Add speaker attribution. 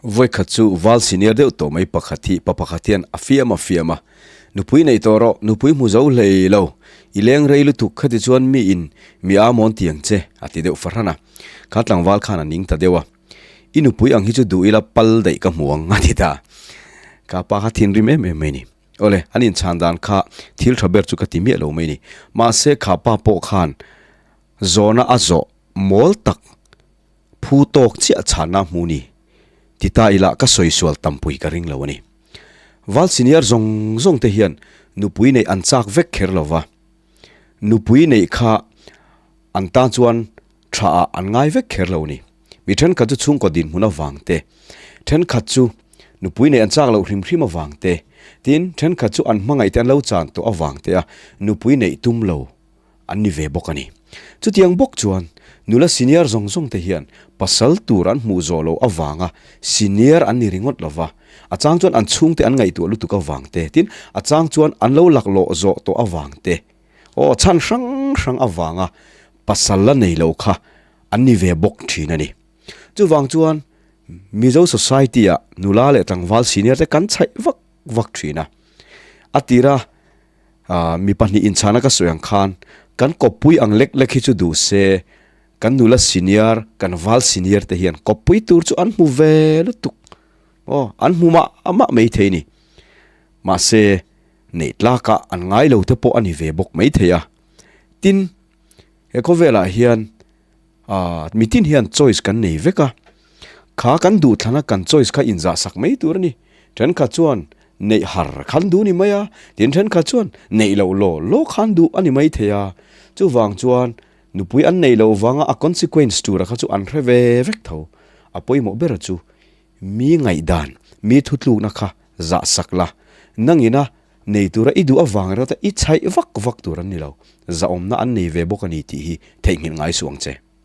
Speaker 1: Vawikhat chu val senior deuh tawh mai pakhat hi pa pakhat hian a fiam a fiam a, Nupui nei tawh rawh, nupui hmu zo hlei lo, i leng rei lutuk khati chuan mi in mi a mawn tiang che, a ti deuh fahran a. Kha tlangval khan a ning ta deuh a, I nupui ang hi chu duh ila pal daih ka hmu ang, a ti ta. Ka pa kha thinrim em em mai ni. Awle, an inchhan dan kha thil tha ber chu ka ti miah lo mai ni. Mahse kha pa pawh khan zawhna a zawh mawl tak Phu tawk chiah chhanna hmu ni ti ta ila ka sawi sual tampui ka ring lo a ni. Val senior zawng zawng te hian nupui neih an chak vek kher lo va, nupui neih kha an tan chuan tha ah an ngai vek kher lo a ni. Mi thenkhat chu chhungkaw dinhmun avang te, thenkhat chu nupui neih an chak loh hrim hrim avang te, tin thenkhat chu an hmangaih te an lo chan tawh avang te a nupui neih tum lo an ni ve bawk a ni. Chutiang bawk chuan nula senior zawng zawng te hian pasal tur an hmuh zawh loh avanga senior an ni ringawt lo va, a chang chuan an chhungte an ngaihtuah lutuk avang te, tin a chang chuan an lo laklawh zawh tawh avang te, aw chhan hrang hrang avanga pasal la nei lo kha an ni ve bawk thin a ni. Chuvang chuan Mizo society ah nula leh tlangval senior te kan chhaih vak vak thin a, a tira Mi pahnih inchhana ka sawi ang khan kan kawppui ang lek lek hi chu duh se, kan nula senior, kan val senior te hian kawppui tur chu an hmu ve lutuk. Aw, an hmu mah mah mai thei ni. Mahse, neih tlakah an ngai lo te pawh a ni ve bawk mai thei a. Tin, he khawvelah hian mitin hian choice kan nei vek a, kha kan duhthlana kan choice kha inzah sak mai tur a ni. Thenkhat chuan neih har khan duh a ni mai a, tin thenkhat chuan neih loh law law khan duh a ni mai thei a. Chuvang chuan nupui an neih loh vanga a consequence tura kha chu an hre ve vek tho. A pawimawh ber chu mi ngaihdan, mi thutlukna kha zah sak la, nangina nei tura i duh avang erawh i chhaih vak vak tur an ni lo, zahawmna an nei ve bawk a ni tih hi theihnghilh ngai suh ang che.